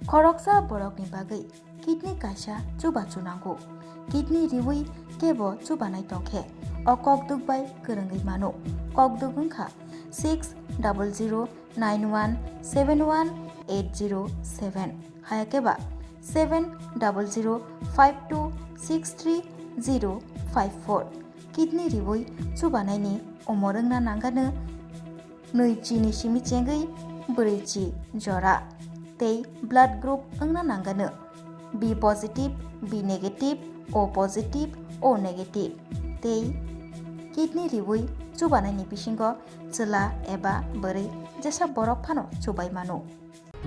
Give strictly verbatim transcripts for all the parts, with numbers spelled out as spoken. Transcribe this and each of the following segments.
Khoroksa borokni bagwi kidney kaisa chubachu nango. Kidney riwi kebo chubanai tongkhe o kokduk bai kwrwngwi mano. Kokduk wngkha six double zero nine one seven one eight zero seven, hayakhe ba seven double zero five two six three zero five four. Kidney riwi chubanaini umor wngna nangano nwi chini simi chengwi brwi chi jora tei blood group wngna nangano B positive, B negative, O positive, O negative tei kidney riwi chubanaini bisingo chwla eba bwrwi jesa borok phano chubai mano.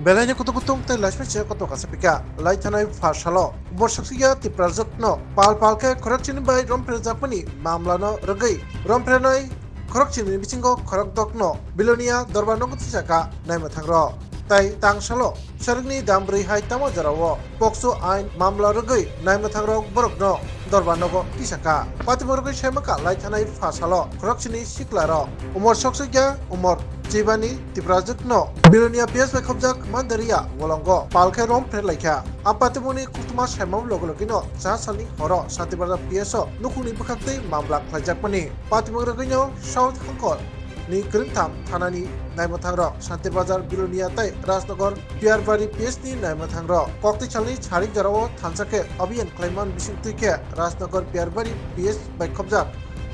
Belaini kutung kutung tei laismai se kotor kasa pika. Lai thanai pha salo. Borsak siya Tiprajwk no pal pal khe khorok chini bai rom phre jakmani mamla no rwgwi rom phrenai khorok chini bisingo khorok dok no Bilonia dorbar nogo tisaka naima thangrok. Tai tang salo sarikni dam brwi hai tamo jora o pokso ain mamla rwgwi naima thangrok borok no dorbar nogo tisaka. Patimorogwi saimaka lai thanai pha salo khorok chini sikla rok umor sok sokya umor chibani Tiprajwk no Bilonia P S bai khobjak Mandariya Wolongo pal khe rom pher laikha. Am patimoni kuktuma saimam logo logino cha salni horo Santi Bazar P S o nukhungni bwkhak tei mamla khlaijakmani. Patimorogwino South Hangkor ni kwrwngtham thanani naima thangrok Santi Bazar Bilonia tei Rajnagar Piyarbari P S ni naima thangrok. Kokti salni sarik jorao thansa khe abhiyan khlaiman bisingtwi khe Rajnagar Piyarbari P S bai khobjak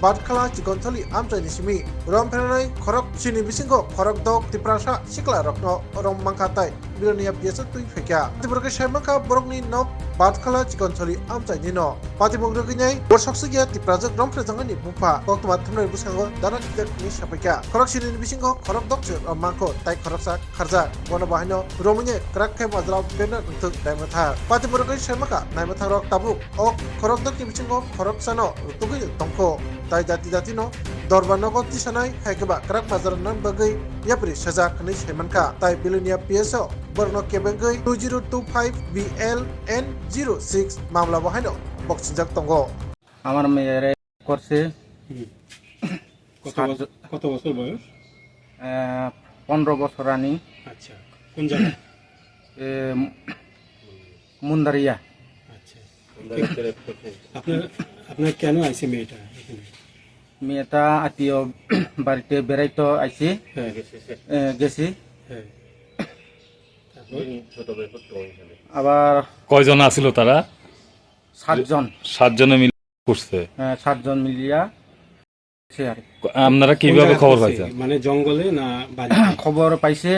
Batkhala Chikontholi amchaini simi rom phrenai khorok chini bisingo khorok dok Tiprasa sikla rokno rom mankha tai Bilonia P S o twi phaikha. Tiprasa sai mankha borokni nok Batkhala Chikontholi amchaini no. Patimung rwgwinai borsok sugya Tiprajwk rom phrenjangani bupha koktwma thumnai bwskango dana tiktak ni sapaikha. Khorok chini bisingo khorok dok se rom mankho tai khoroksa kharjak. Bono bahaino romwini kwrak khe majra bena rwngthok naima thang. Patimung rwgwi sai mankha naima thangrok tabuk. O khorok dokni bisingo khoroksano rwtugwi tongkho, tai jati jatino dorbar nogo tisanai hai khe ba kwrak majra nang bagwi yapri sajak hwnwi sai mankha, tai Bilonia P S o borokno kebengwi two zero two five B L N zero six mamla bo haino bokchingjak tongo. আমার মেয়েরে করছে। হুম। কত সাত বছর, কত বছর বয়স? আহ, পনেরো বছর রানিং। আচ্ছা, কোন জায়গা? এ, মুন্দারিয়া। আচ্ছা। আপনার, আপনার কেন আইছে মেয়েটা এখানে? মেয়েটা আত্মীয় বাড়িতে বেড়াইতে আইছে। হ্যাঁ। এ, গেছি। হ্যাঁ। তারপর? আবার কয়জন আছিল তারা? সাতজন। সাতজনে মিলে করছে। হ্যাঁ, সাতজন মিলিয়া। সে আর কি। আপনারা কোন কিভাবে জায়গায় খবর করছে? পাইছেন? মানে জঙ্গলে না বাড়িতে? খবর পাইছে,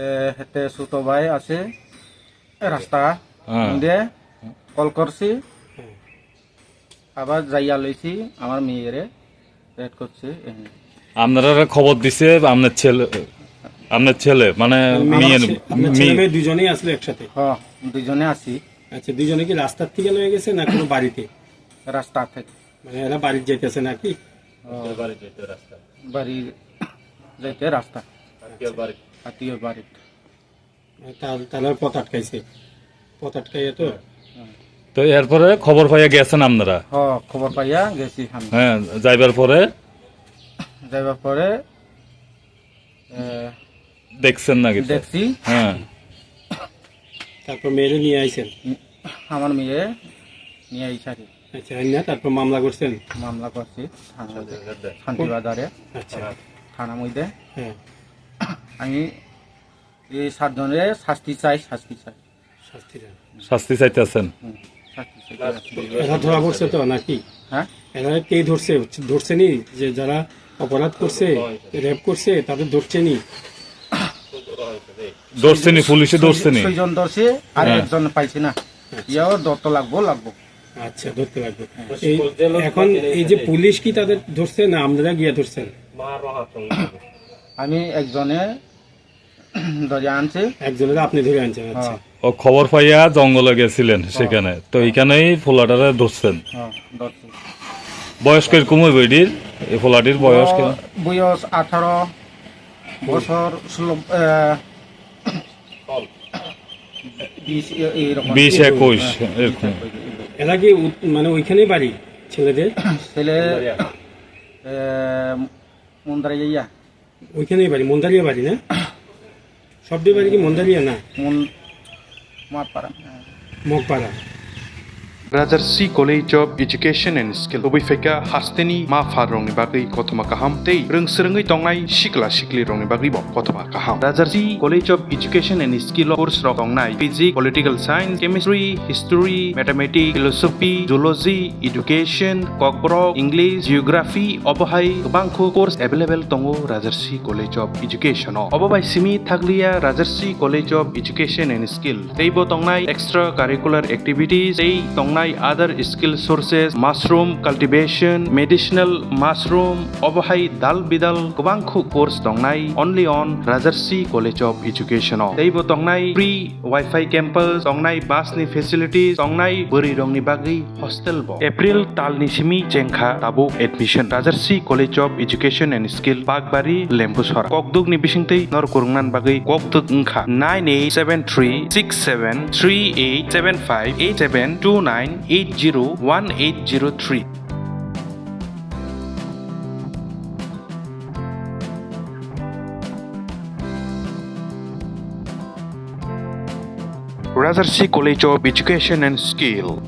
এ, হেতে ছোট ভাই আছে, এ, রাস্তা হ্যাঁ। দে কল করছি, হ্যাঁ। আবার যাইয়া লইছি আমার মেয়েরে রেড করছে, এ। আপনারা খবর দিছে আপনার ছেলে, আপনার ছেলে, মানে মানে মেয়ে, মেয়ের ছে-, আপনার ছেলে মেয়ে। মেয়ে দুজনেই আসলে একসাথে? হ্যাঁ, দুজনে আছি। আচ্ছা, দুজনে কি রাস্তার থেকে লয়ে গেছে না কোনো বাড়িতে? রাস্তা থেকে। মানে এরা বাড়ির যাইতেছে নাকি? ও, বাড়ি যাইতে রাস্তা। বাড়ি যাইতে রাস্তা। আত্মীয় বাড়ি। আত্মীয় বাড়ি। তার, তার পথ আটকাইছে। পথ আটকাইয়া তো? হুম। তো এরপরে খবর পাইয়া গেছেন আপনারা? হ, খবর পাইয়া গেছি আমি। হ্যাঁ, যাইবার পরে? যাইবার পরে এ, দেখছেন নাকি তো? দেখছি। হ্যাঁ। তারপর মেয়েরে নিয়ে আইছেন? উম, আমার মেয়ে নিয়ে আইছে আর কি। আচ্ছা, আইনা তারপর মামলা করছেন? মামলা করছি থানার মধ্যে, শান্তিবাজারে। আচ্ছা। থানার মধ্যে। হ্যাঁ। আমি এই সাতজনের শাস্তি চাই, শাস্তি চাই। শাস্তি দেন। শাস্তি চাইতেছেন? হুম, শাস্তি চাইতে আছি। এরা ধরা পড়ছে তো নাকি? হ্যাঁ? এরা কে ধরছে? ধরছেনি যে যারা অপরাধ করছে, রেপ করছে, তাদের ধরছেনি? ধরছেনি, পুলিশে ছয়-, ধরছেনি? ছয়জন ধরছে, আর হ্যাঁ। একজন পাইছে না। ইয়াও ধরতে লাগবো, লাগবো। আচ্ছা, ধরতে লাগবো। এই, এখন এই যে পুলিশ কি তাদের ধরছে না আপনারা গিয়া ধরছেন? আমি একজনে ধরে আনছে। একজনের আপনি ধরে আনছেন, আচ্ছা। হ্যাঁ। ও খবর পাইয়া জঙ্গলে গেছিলেন হ্যাঁ। সেখানে, তো এখানেই ফোলাটারে ধরছেন। হ্যাঁ, ধরছি। বয়স কিরকম হইব এটির? এই ফোলাটির বয়স ও, কিরকম? বয়স আঠারো বছর, ষোলো, আহ, বিশ, এ-, এইরকম। বিশ, একুশ, হ্যাঁ, এরকম। বিশ, একুশ। এরা কি উত-, মানে ওইখানেই বাড়ি ছেলেদের? ছেলে, আহ, মুন্দ্রা ইয়া। ওইখানেই বাড়ি, মন্দারিয়া বাড়ি না? সবটির বাড়ি কি মন্দারিয়া না? মন-, Mokpara. Rajarsi College of Education and Skill. Tubui phaikha hasteni ma pharrokni bagwi kothoma kaham tei rwng swrwngwi tongnai sikla siklirokni bagwibo kothoma kaham. Rajarsi College of Education and Skill o course rok tongnai physics, political science, chemistry, history, mathematics, philosophy, zoology, education, kokborok, English, geography, obo hai kwbangkhu course available tongo Rajarsi College of Education o. Obo bai simi thakliya Rajarsi College of Education and Skill. Teibo tongnai extra curricular activities, tei tongnai other skill sources, mushroom cultivation, medicinal mushroom, obo hai dal bidal kwbangkhu course tongnai only on Rajarsi College of Education o. Teibo tongnai free Wi-Fi campus, tongnai bus ni facilities, tongnai bwrwi rokni bagwi hostel bo. April talni simi chengkha tabuk admission. Rajarsi College of Education and Skill, Bakbari, Lembusora. Kokduk ni bisingtwi nor kwrwngna bagwi kokduk wngkha nine eight seven three six seven three eight seven five eight seven two nine eight zero one eight zero three. Rajarsi College of Education and Skill.